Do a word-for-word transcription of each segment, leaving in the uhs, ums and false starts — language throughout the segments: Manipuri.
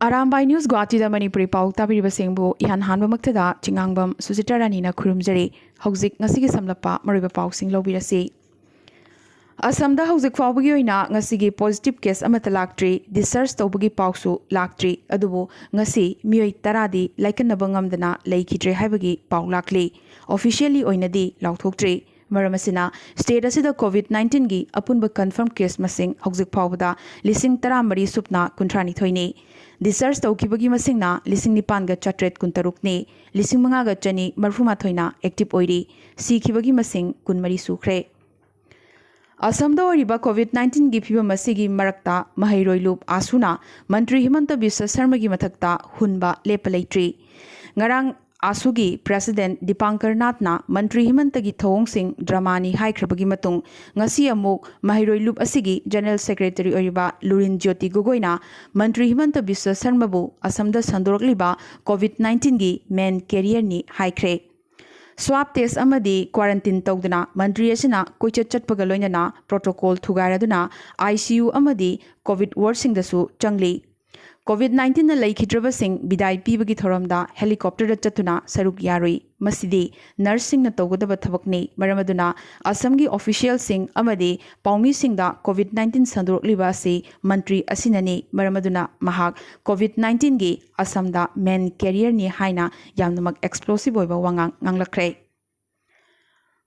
ꯑꯔꯥꯝꯕꯥꯏ ꯅ꯭ꯌꯨꯁ ꯒꯨꯋꯥꯍꯥꯇꯤꯗ ꯃꯅꯤꯄꯨꯔꯤ ꯄꯥꯎ ꯇꯥꯕꯤꯔꯤꯕꯁꯤꯡꯕꯨ ꯏꯍꯥꯟ ꯍꯥꯟꯕꯃꯛꯇꯗ ꯆꯤꯉꯥꯡꯕꯝ ꯁꯨꯖꯤꯇꯥ ꯔꯥꯅꯤꯅ ꯈꯨꯔꯨꯝꯖꯔꯤ꯫ ꯍꯧꯖꯤꯛ ꯉꯁꯤꯒꯤ ꯁꯝꯂꯞꯄ ꯃꯔꯨꯑꯣꯏꯕ ꯄꯥꯎꯁꯤꯡ ꯂꯧꯕꯤꯔꯁꯤ꯫ ꯑꯁꯥꯝꯗ ꯍꯧꯖꯤꯛ ꯐꯥꯎꯕꯒꯤ ꯑꯣꯏꯅ ꯉꯁꯤꯒꯤ ꯄꯣꯖꯤꯇꯤꯚ ꯀꯦꯁ ꯑꯃꯠꯇ ꯂꯥꯛꯇ꯭ꯔꯤ, ꯗꯤꯁꯆꯥꯔꯖ ꯇꯧꯕꯒꯤ ꯄꯥꯎꯁꯨ ꯂꯥꯛꯇ꯭ꯔꯤ꯫ ꯑꯗꯨꯕꯨ ꯉꯁꯤ ꯃꯤꯑꯣꯏ ꯇꯔꯥꯗꯤ ꯂꯥꯏꯀꯠꯅꯕ ꯉꯝꯗꯅ ꯂꯩꯈꯤꯗ꯭ꯔꯦ ꯍꯥꯏꯕꯒꯤ ꯄꯥꯎ ꯂꯥꯛꯂꯤ꯫ ꯑꯣꯐꯤꯁꯤꯌꯦꯜꯂꯤ ꯑꯣꯏꯅꯗꯤ ꯂꯥꯎꯊꯣꯛꯇ꯭ꯔꯤ꯫ ꯃꯔꯝ ꯑꯁꯤꯅ, ꯁ꯭ꯇꯦꯠ ꯑꯁꯤꯗ ꯀꯣꯚꯤꯗ ꯅꯥꯏꯟꯇꯤꯟꯒꯤ ꯑꯄꯨꯟꯕ ꯀꯟꯐꯥꯔꯝ ꯀꯦꯁ ꯃꯁꯤꯡ ꯍꯧꯖꯤꯛ ꯐꯥꯎꯕꯗ ꯂꯤꯁꯤꯡ ꯇꯔꯥꯃꯔꯤ ꯁꯨꯞꯅ ꯀꯨꯟꯊ꯭ꯔꯥꯅꯤꯊꯣꯏꯅꯤ꯫ ꯗꯤꯁꯆꯥꯔꯖ ꯇꯧꯈꯤꯕꯒꯤ ꯃꯁꯤꯡꯅ ꯂꯤꯁꯤꯡ ꯅꯤꯄꯥꯟꯒ ꯆꯥꯇ꯭ꯔꯦꯠ ꯀꯨꯟꯇꯔꯨꯛꯅꯤ꯫ ꯂꯤꯁꯤꯡ ꯃꯉꯥꯒ ꯆꯅꯤ ꯃꯔꯤꯐꯨꯃꯥꯊꯣꯏꯅ ꯑꯦꯛꯇꯤꯚ ꯑꯣꯏꯔꯤ꯫ ꯁꯤꯈꯤꯕꯒꯤ ꯃꯁꯤꯡ ꯀꯨꯟꯃꯔꯤ ꯁꯨꯈ꯭ꯔꯦ꯫ ꯑꯁꯥꯝꯗ ꯑꯣꯏꯔꯤꯕ ꯀꯣꯚꯤꯗ ꯅꯥꯏꯟꯇꯤꯟꯒꯤ ꯐꯤꯕꯝ ꯑꯁꯤꯒꯤ ꯃꯔꯛꯇ ꯃꯍꯩꯔꯣꯏ ꯂꯨꯞ ꯑꯥꯁꯨꯅ ꯃꯟꯇ꯭ꯔꯤ ꯍꯤꯃꯟꯇ ꯕꯤꯁ꯭ꯋ ꯁꯔꯃꯒꯤ ꯃꯊꯛꯇ ꯍꯨꯟꯕ ꯂꯦꯞꯄ ꯂꯩꯇ꯭ꯔꯤ꯫ ꯉꯔꯥꯡ ꯑꯥꯁꯨꯒꯤ ꯄ꯭ꯔꯦꯁꯤꯗꯦꯟꯠ ꯗꯤꯄꯥꯡꯀꯔ ꯅꯥꯊꯅ ꯃꯟꯇ꯭ꯔꯤ ꯍꯤꯃꯟꯇꯒꯤ ꯊꯧꯑꯣꯡꯁꯤꯡ ꯗ꯭ꯔꯃꯥꯅꯤ ꯍꯥꯏꯈ꯭ꯔꯕꯒꯤ ꯃꯇꯨꯡ, ꯉꯁꯤ ꯑꯃꯨꯛ ꯃꯍꯩꯔꯣꯏ ꯂꯨꯞ ꯑꯁꯤꯒꯤ ꯖꯦꯅꯔꯦꯜ ꯁꯦꯀ꯭ꯔꯦꯇꯔꯤ ꯑꯣꯏꯔꯤꯕ ꯂꯨꯔꯤꯟ ꯖ꯭ꯌꯣꯇꯤ ꯒꯣꯒꯣꯏꯅ ꯃꯟꯇ꯭ꯔꯤ ꯍꯤꯃꯟꯇ ꯕꯤꯁ꯭ꯋ ꯁꯔꯃꯕꯨ ꯑꯁꯥꯝꯗ ꯁꯟꯗꯣꯔꯛꯂꯤꯕ ꯀꯣꯚꯤꯗ ꯅꯥꯏꯟꯇꯤꯟꯒꯤ ꯃꯦꯟ ꯀꯦꯔꯤꯌꯔꯅꯤ ꯍꯥꯏꯈ꯭ꯔꯦ꯫ ꯁ꯭ꯋꯥꯕ ꯇꯦꯁ ꯑꯃꯗꯤ ꯀ꯭ꯋꯥꯔꯟꯇꯤꯟ ꯇꯧꯗꯅ ꯃꯟꯇ꯭ꯔꯤ ꯑꯁꯤꯅ ꯀꯣꯏꯆꯠ ꯆꯠꯄꯒ ꯂꯣꯏꯅꯅ ꯄ꯭ꯔꯣꯇꯣꯀꯣꯜ ꯊꯨꯒꯥꯏꯔꯗꯨꯅ ꯑꯥꯏ ꯁꯤ ꯌꯨ ꯑꯃꯗꯤ ꯀꯣꯚꯤꯗ ꯋꯥꯔꯗꯁꯤꯡꯗꯁꯨ ꯆꯪꯂꯤ꯫ ꯀꯣꯚꯤꯗ ꯅꯥꯏꯟꯇꯤꯟꯅ ꯂꯩꯈꯤꯗ꯭ꯔꯕꯁꯤꯡ ꯕꯤꯗꯥꯏ ꯄꯤꯕꯒꯤ ꯊꯧꯔꯝꯗ ꯍꯦꯂꯤꯀꯣꯞꯇꯔꯗ ꯆꯠꯇꯨꯅ ꯁꯔꯨꯛ ꯌꯥꯔꯨꯏ꯫ ꯃꯁꯤꯗꯤ ꯅꯔꯁꯁꯤꯡꯅ ꯇꯧꯒꯗꯕ ꯊꯕꯛꯅꯤ꯫ ꯃꯔꯝ ꯑꯗꯨꯅ ꯑꯁꯥꯝꯒꯤ ꯑꯣꯐꯤꯁꯤꯌꯦꯜꯁꯤꯡ ꯑꯃꯗꯤ ꯄꯥꯎꯃꯤꯁꯤꯡꯗ ꯀꯣꯚꯤꯗ ꯅꯥꯏꯟꯇꯤꯟ ꯁꯟꯗꯣꯔꯛꯂꯤꯕ ꯑꯁꯤ ꯃꯟꯇ꯭ꯔꯤ ꯑꯁꯤꯅꯅꯤ꯫ ꯃꯔꯝ ꯑꯗꯨꯅ ꯃꯍꯥꯛ ꯀꯣꯚꯤꯗ ꯅꯥꯏꯟꯇꯤꯟꯒꯤ ꯑꯁꯥꯝꯗ ꯃꯦꯟ ꯀꯦꯔꯤꯌꯔꯅꯤ ꯍꯥꯏꯅ ꯌꯥꯝꯅꯃꯛ ꯑꯦꯛꯁꯄ꯭ꯂꯣꯁꯤꯚ ꯑꯣꯏꯕ ꯋꯥꯉꯥꯡ ꯉꯥꯡꯂꯛꯈ꯭ꯔꯦ꯫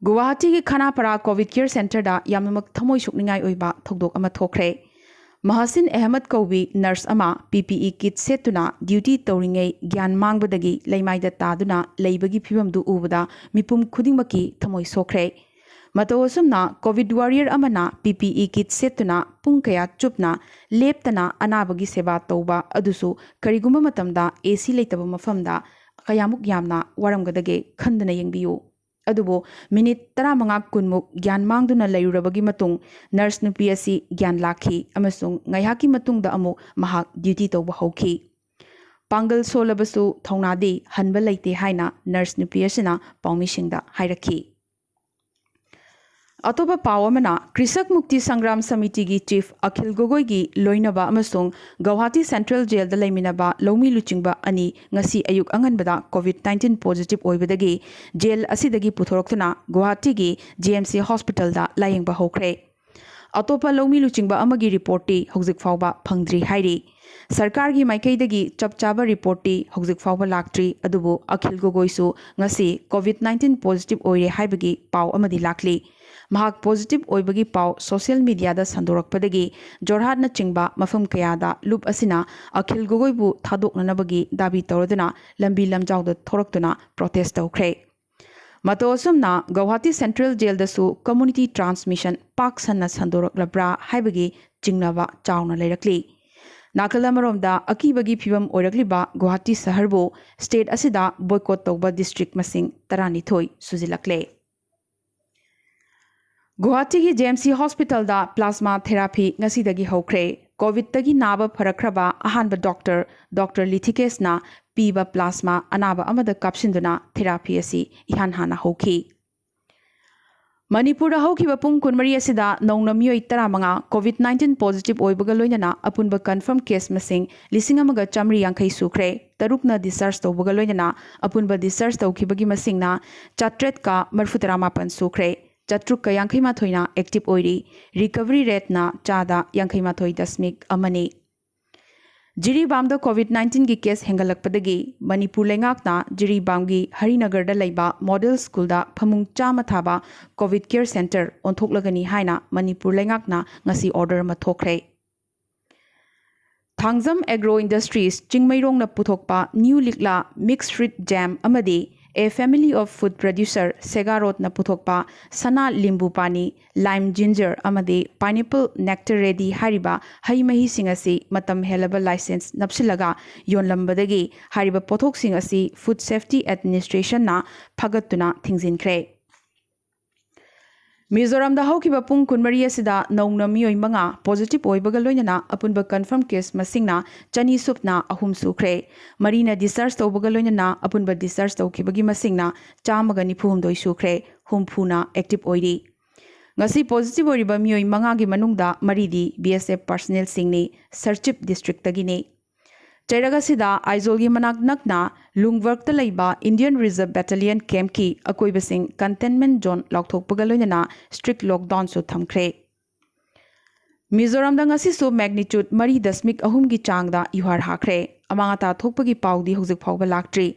ꯒꯨꯋꯥꯍꯥꯇꯤꯒꯤ ꯈꯅꯥꯄꯥꯔꯥ ꯀꯣꯚꯤꯗ ꯀꯦꯌꯔ ꯁꯦꯟꯇꯔꯗ ꯌꯥꯝꯅꯃꯛ ꯊꯃꯣꯏ ꯁꯣꯛꯅꯤꯡꯉꯥꯏ ꯑꯣꯏꯕ ꯊꯧꯗꯣꯛ ꯑꯃ ꯊꯣꯛꯈ꯭ꯔꯦ꯫ ꯃꯍꯥꯁꯤꯟ ꯑꯍꯃꯗ ꯀꯧꯕꯤ ꯅꯔꯁ ꯑꯃ ꯄꯤ ꯄꯤ ꯏ ꯀꯤꯠ ꯁꯦꯠꯇꯨꯅ ꯗ꯭ꯌꯨꯇꯤ ꯇꯧꯔꯤꯉꯩ ꯒ꯭ꯌꯥꯟ ꯃꯥꯡꯕꯗꯒꯤ ꯂꯩꯃꯥꯏꯗ ꯇꯥꯗꯨꯅ ꯂꯩꯕꯒꯤ ꯐꯤꯕꯝꯗꯨ ꯎꯕꯗ ꯃꯤꯄꯨꯝ ꯈꯨꯗꯤꯡꯃꯛꯀꯤ ꯊꯃꯣꯏ ꯁꯣꯛꯈ꯭ꯔꯦ꯫ ꯃꯇꯧ ꯑꯁꯨꯝꯅ ꯀꯣꯚꯤꯗ ꯋꯥꯔꯤꯌꯔ ꯑꯃꯅ ꯄꯤ ꯄꯤ ꯏ ꯀꯤꯠ ꯁꯦꯠꯇꯨꯅ ꯄꯨꯡ ꯀꯌꯥ ꯆꯨꯞꯅ ꯂꯦꯞꯇꯅ ꯑꯅꯥꯕꯒꯤ ꯁꯦꯕꯥ ꯇꯧꯕ ꯑꯗꯨꯁꯨ ꯀꯔꯤꯒꯨꯝꯕ ꯃꯇꯝꯗ ꯑꯦ ꯁꯤ ꯂꯩꯇꯕ ꯃꯐꯝꯗ ꯀꯌꯥꯃꯨꯛ ꯌꯥꯝꯅ ꯋꯥꯔꯝꯒꯗꯒꯦ ꯈꯟꯗꯨꯅ ꯌꯦꯡꯕꯤꯌꯨ꯫ ꯑꯗꯨꯕꯨ ꯃꯤꯅꯤꯠ ꯇꯔꯥꯃꯉꯥ ꯀꯨꯟꯃꯨꯛ ꯒ꯭ꯌꯥꯟ ꯃꯥꯡꯗꯨꯅ ꯂꯩꯔꯨꯔꯕꯒꯤ ꯃꯇꯨꯡ ꯅꯔꯁ ꯅꯨꯄꯤ ꯑꯁꯤ ꯒ꯭ꯌꯥꯟ ꯂꯥꯛꯈꯤ ꯑꯃꯁꯨꯡ ꯉꯥꯏꯍꯥꯛꯀꯤ ꯃꯇꯨꯡꯗ ꯑꯃꯨꯛ ꯃꯍꯥꯛ ꯗ꯭ꯌꯨꯇꯤ ꯇꯧꯕ ꯍꯧꯈꯤ꯫ ꯄꯥꯡꯒꯜ ꯁꯣꯜꯂꯕꯁꯨ ꯊꯧꯅꯥꯗꯤ ꯍꯟꯕ ꯂꯩꯇꯦ ꯍꯥꯏꯅ ꯅꯔꯁ ꯅꯨꯄꯤ ꯑꯁꯤꯅ ꯄꯥꯎꯃꯤꯁꯤꯡꯗ ꯍꯥꯏꯔꯛꯈꯤ꯫ ꯑꯇꯣꯞꯄ ꯄꯥꯎ ꯑꯃꯅ, ꯀ꯭ꯔꯤꯁꯛ ꯃꯨꯛꯇꯤ ꯁꯪꯒ꯭ꯔꯥꯝ ꯁꯃꯤꯇꯤꯒꯤ ꯆꯤꯐ ꯑꯈꯤꯜ ꯒꯣꯒꯣꯏꯒꯤ ꯂꯣꯏꯅꯕ ꯑꯃꯁꯨꯡ ꯒꯧꯍꯥꯇꯤ ꯁꯦꯟꯇ꯭ꯔꯦꯜ ꯖꯦꯜꯗ ꯂꯩꯃꯤꯟꯅꯕ ꯂꯧꯃꯤ ꯂꯨꯆꯤꯡꯕ ꯑꯅꯤ ꯉꯁꯤ ꯑꯌꯨꯛ ꯑꯉꯟꯕꯗ ꯀꯣꯚꯤꯗ ꯅꯥꯏꯟꯇꯤꯟ ꯄꯣꯖꯤꯇꯤꯚ ꯑꯣꯏꯕꯗꯒꯤ ꯖꯦꯜ ꯑꯁꯤꯗꯒꯤ ꯄꯨꯊꯣꯔꯛꯇꯨꯅ ꯒꯨꯋꯥꯍꯥꯇꯤꯒꯤ ꯖꯤ ꯑꯦꯝ ꯁꯤ ꯍꯣꯁꯄꯤꯇꯥꯜꯗ ꯂꯥꯌꯦꯡꯕ ꯍꯧꯈ꯭ꯔꯦ꯫ ꯑꯇꯣꯞꯄ ꯂꯧꯃꯤ ꯂꯨꯆꯤꯡꯕ ꯑꯃꯒꯤ ꯔꯤꯄꯣꯔꯠꯇꯤ ꯍꯧꯖꯤꯛ ꯐꯥꯎꯕ ꯐꯪꯗ꯭ꯔꯤ ꯍꯥꯏꯔꯤ꯫ ꯁꯔꯀꯥꯔꯒꯤ ꯃꯥꯏꯀꯩꯗꯒꯤ ꯆꯞ ꯆꯥꯕ ꯔꯤꯄꯣꯔꯠꯇꯤ ꯍꯧꯖꯤꯛ ꯐꯥꯎꯕ ꯂꯥꯛꯇ꯭ꯔꯤ, ꯑꯗꯨꯕꯨ ꯑꯈꯤꯜ ꯒꯣꯒꯣꯏꯁꯨ ꯉꯁꯤ ꯀꯣꯚꯤꯗ ꯅꯥꯏꯟꯇꯤꯟ ꯄꯣꯖꯤꯇꯤꯚ ꯑꯣꯏꯔꯦ ꯍꯥꯏꯕꯒꯤ ꯄꯥꯎ ꯑꯃꯗꯤ ꯂꯥꯛꯂꯤ꯫ ꯃꯍꯥꯛ ꯄꯣꯖꯤꯇꯤꯚ ꯑꯣꯏꯕꯒꯤ ꯄꯥꯎ ꯁꯣꯁꯤꯌꯦꯜ ꯃꯤꯗꯤꯌꯥꯗ ꯁꯟꯗꯣꯔꯛꯄꯗꯒꯤ ꯖꯣꯔꯍꯥꯠꯅꯆꯤꯡꯕ ꯃꯐꯝ ꯀꯌꯥꯗ ꯂꯨꯞ ꯑꯁꯤꯅ ꯑꯈꯤꯜ ꯒꯣꯒꯣꯏꯕꯨ ꯊꯥꯗꯣꯛꯅꯅꯕꯒꯤ ꯗꯥꯕꯤ ꯇꯧꯔꯗꯨꯅ ꯂꯝꯕꯤ ꯂꯝꯖꯥꯎꯗ ꯊꯣꯔꯛꯇꯨꯅ ꯄ꯭ꯔꯣꯇꯦꯁ ꯇꯧꯈ꯭ꯔꯦ꯫ ꯃꯇꯧ ꯑꯁꯨꯝꯅ ꯒꯧꯍꯥꯇꯤ ꯁꯦꯟꯇ꯭ꯔꯦꯜ ꯖꯦꯜꯗꯁꯨ ꯀꯝꯃ꯭ꯌꯨꯅꯤꯇꯤ ꯇ꯭ꯔꯥꯟꯁꯃꯤꯁꯟ ꯄꯥꯛ ꯁꯟꯅ ꯁꯟꯗꯣꯔꯛꯂꯕ꯭ꯔꯥ ꯍꯥꯏꯕꯒꯤ ꯆꯤꯡꯅꯕ ꯆꯥꯎꯅ ꯂꯩꯔꯛꯂꯤ꯫ ꯅꯥꯀꯜ ꯑꯃꯔꯣꯝꯗ ꯑꯀꯤꯕꯒꯤ ꯐꯤꯚꯝ ꯑꯣꯏꯔꯛꯂꯤꯕ ꯒꯨꯋꯥꯍꯥꯇꯤ ꯁꯍꯔꯕꯨ ꯁ꯭ꯇꯦꯠ ꯑꯁꯤꯗ ꯕꯣꯏꯀꯣꯠ ꯇꯧꯕ ꯗꯤꯁꯇ꯭ꯔꯤꯛ ꯃꯁꯤꯡ ꯇꯔꯥꯅꯤꯊꯣꯏ ꯁꯨꯖꯤꯜꯂꯛꯂꯦ꯫ ꯒꯨꯋꯥꯍꯥꯇꯤꯒꯤ ꯖꯤ ꯑꯦꯝ ꯁꯤ ꯍꯣꯁꯄꯤꯇꯥꯜꯗ ꯄ꯭ꯂꯥꯁꯃꯥ ꯊꯦꯔꯥꯄꯤ ꯉꯁꯤꯗꯒꯤ ꯍꯧꯈ꯭ꯔꯦ꯫ ꯀꯣꯚꯤꯗꯇꯒꯤ ꯅꯥꯕ ꯐꯔꯛꯈ꯭ꯔꯕ ꯑꯍꯥꯟꯕ ꯗꯣꯛꯇꯔ, ꯗꯣꯛꯇꯔ ꯂꯤꯊꯤꯀꯦꯁꯅ ꯄꯤꯕ ꯄ꯭ꯂꯥꯁꯃꯥ ꯑꯅꯥꯕ ꯑꯃꯗ ꯀꯥꯞꯁꯤꯟꯗꯨꯅ ꯊꯦꯔꯥꯄꯤ ꯑꯁꯤ ꯏꯍꯥꯟ ꯍꯥꯟꯅ ꯍꯧꯈꯤ꯫ ꯃꯅꯤꯄꯨꯔꯗ ꯍꯧꯈꯤꯕ ꯄꯨꯡ ꯀꯨꯟꯃꯔꯤ ꯑꯁꯤꯗ ꯅꯧꯅ ꯃꯤꯑꯣꯏ ꯇꯔꯥꯃꯉꯥ ꯀꯣꯚꯤꯗ ꯅꯥꯏꯟꯇꯤꯟ ꯄꯣꯖꯤꯇꯤꯚ ꯑꯣꯏꯕꯒ ꯂꯣꯏꯅꯅ ꯑꯄꯨꯟꯕ ꯀꯟꯐꯔꯝ ꯀꯦꯁ ꯃꯁꯤꯡ ꯂꯤꯁꯤꯡ ꯑꯃꯒ ꯆꯥꯃꯔꯤ ꯌꯥꯡꯈꯩ ꯁꯨꯈ꯭ꯔꯦ꯫ ꯇꯔꯨꯛꯅ ꯗꯤꯁꯆꯥꯔꯖ ꯇꯧꯕꯒ ꯂꯣꯏꯅꯅ ꯑꯄꯨꯟꯕ ꯗꯤꯁꯆꯥꯔꯖ ꯇꯧꯈꯤꯕꯒꯤ ꯃꯁꯤꯡꯅ ꯆꯥꯇ꯭ꯔꯦꯠꯀ ꯃꯔꯤꯐꯨꯇꯔꯥ ꯃꯥꯄꯟ ꯁꯨꯈ꯭ꯔꯦ꯫ ꯆꯥꯇ꯭ꯔꯨꯛꯀ ꯌꯥꯡꯈꯩ ꯃꯥꯊꯣꯏꯅ ꯑꯦꯛꯇꯤꯚ ꯑꯣꯏꯔꯤ꯫ ꯔꯤꯀꯚꯔꯤ ꯔꯦꯠꯅ ꯆꯥꯗ ꯌꯥꯡꯈꯩ ꯃꯥꯊꯣꯏ ꯗꯁꯃꯤꯛ ꯑꯃꯅꯤ꯫ ꯖꯤꯔꯤꯕꯥꯝꯗ ꯀꯣꯚꯤꯗ ꯅꯥꯏꯟꯇꯤꯟꯒꯤ ꯀꯦꯁ ꯍꯦꯟꯒꯠꯂꯛꯄꯗꯒꯤ ꯃꯅꯤꯄꯨꯔ ꯂꯩꯉꯥꯛꯅ ꯖꯤꯔꯤꯕꯥꯝꯒꯤ ꯍꯔꯤꯅꯒꯔꯗ ꯂꯩꯕ ꯃꯣꯗꯦꯜ ꯁ꯭ꯀꯨꯜꯗ ꯐꯃꯨꯡ ꯆꯥꯝꯃ ꯊꯥꯕ ꯀꯣꯚꯤꯗ ꯀꯦꯌꯔ ꯁꯦꯟꯇꯔ ꯑꯣꯟꯊꯣꯛꯂꯒꯅꯤ ꯍꯥꯏꯅ ꯃꯅꯤꯄꯨꯔ ꯂꯩꯉꯥꯛꯅ ꯉꯁꯤ ꯑꯣꯔꯗꯔ ꯑꯃ ꯊꯣꯛꯈ꯭ꯔꯦ꯫ ꯊꯥꯡꯖꯝ ꯑꯦꯒ꯭ꯔꯣ ꯏꯟꯗꯁꯇ꯭ꯔꯤꯁ ꯆꯤꯡꯃꯩꯔꯣꯡꯅ ꯄꯨꯊꯣꯛꯄ ꯅ꯭ꯌꯨ ꯂꯤꯛꯂꯥ ꯃꯤꯛꯁ ꯐ꯭ꯔꯨꯏꯠ ꯖꯦꯝ ꯑꯃꯗꯤ A Family of Food Producer ꯁꯦꯒꯥꯔꯣꯠꯅ ꯄꯨꯊꯣꯛꯄ ꯁꯅꯥ ꯂꯤꯝꯕꯨ ꯄꯥꯅꯤ, ꯂꯥꯏꯝ ꯖꯤꯟꯖꯔ ꯑꯃꯗꯤ ꯄꯥꯏꯅꯦꯄꯜ ꯅꯦꯛꯇꯔ ꯔꯦꯗꯤ ꯍꯥꯏꯔꯤꯕ ꯍꯩ ꯃꯍꯤꯁꯤꯡ ꯑꯁꯤ ꯃꯇꯝ ꯍꯦꯜꯂꯕ ꯂꯥꯏꯁꯦꯟꯁ ꯅꯞꯁꯤꯜꯂꯒ ꯌꯣꯟꯂꯝꯕꯗꯒꯤ ꯍꯥꯏꯔꯤꯕ ꯄꯣꯠꯊꯣꯛꯁꯤꯡ ꯑꯁꯤ ꯐꯨꯗ ꯁꯦꯐꯇꯤ ꯑꯦꯗꯃꯤꯅꯤꯁꯇ꯭ꯔꯦꯁꯟꯅ ꯐꯥꯒꯠꯇꯨꯅ ꯊꯤꯡꯖꯤꯟꯈ꯭ꯔꯦ꯫ ꯃꯤꯖꯣꯔꯥꯝꯗ ꯍꯧꯈꯤꯕ ꯄꯨꯡ ꯀꯨꯟꯃꯔꯤ ꯑꯁꯤꯗ ꯅꯧꯅ ꯃꯤꯑꯣꯏ ꯃꯉꯥ ꯄꯣꯖꯤꯇꯤꯚ ꯑꯣꯏꯕꯒ ꯂꯣꯏꯅꯅ ꯑꯄꯨꯟꯕ ꯀꯟꯐꯔꯝ ꯀꯦꯁ ꯃꯁꯤꯡꯅ ꯆꯅꯤ ꯁꯨꯞꯅ ꯑꯍꯨꯝ ꯁꯨꯈ꯭ꯔꯦ꯫ ꯃꯔꯤꯅ ꯗꯤꯁꯆꯥꯔꯖ ꯇꯧꯕꯒ ꯂꯣꯏꯅꯅ ꯑꯄꯨꯟꯕ ꯗꯤꯁꯆꯥꯔꯖ ꯇꯧꯈꯤꯕꯒꯤ ꯃꯁꯤꯡꯅ ꯆꯥꯝꯃꯒ ꯅꯤꯐꯨ ꯍꯨꯝꯗꯣꯏ ꯁꯨꯈ꯭ꯔꯦ꯫ ꯍꯨꯝꯐꯨꯅ ꯑꯦꯛꯇꯤꯚ ꯑꯣꯏꯔꯤ꯫ ꯉꯁꯤ ꯄꯣꯖꯤꯇꯤꯚ ꯑꯣꯏꯔꯤꯕ ꯃꯤꯑꯣꯏ ꯃꯉꯥꯒꯤ ꯃꯅꯨꯡꯗ ꯃꯔꯤꯗꯤ ꯕꯤ ꯑꯦꯁ ꯑꯦꯐ ꯄꯥꯔꯁꯅꯦꯜꯁꯤꯡꯅꯤ, ꯁꯔꯆꯤꯞ ꯗꯤꯁꯇ꯭ꯔꯤꯛꯇꯒꯤꯅꯤ꯫ ꯆꯩꯔꯛ ꯑꯁꯤꯗ ꯑꯥꯏꯖꯣꯜꯒꯤ ꯃꯅꯥꯛ ꯅꯛꯅ ꯂꯨꯡꯕꯔꯛꯇ ꯂꯩꯕ ꯏꯟꯗꯤꯌꯟ ꯔꯤꯖꯔꯚ ꯕꯦꯇꯥꯂꯤꯌꯟ ꯀꯦꯝꯞꯀꯤ ꯑꯀꯣꯏꯕꯁꯤꯡ ꯀꯟꯇꯦꯟꯃꯦꯟꯠ ꯖꯣꯟ ꯂꯥꯎꯊꯣꯛꯄꯒ ꯂꯣꯏꯅꯅ ꯁ꯭ꯇ꯭ꯔꯤꯛ ꯂꯣꯛꯗꯥꯎꯟꯁꯨ ꯊꯝꯈ꯭ꯔꯦ꯫ ꯃꯤꯖꯣꯔꯥꯝꯗ ꯉꯁꯤꯁꯨ ꯃꯦꯒꯅꯤꯆꯨꯗ ꯃꯔꯤ ꯗꯁꯃꯤꯛ ꯑꯍꯨꯝꯒꯤ ꯆꯥꯡꯗ ꯌꯨꯍꯥꯔ ꯍꯥꯈ꯭ꯔꯦ꯫ ꯑꯃꯥꯡ ꯑꯇꯥ ꯊꯣꯛꯄꯒꯤ ꯄꯥꯎꯗꯤ ꯍꯧꯖꯤꯛ ꯐꯥꯎꯕ ꯂꯥꯛꯇ꯭ꯔꯤ꯫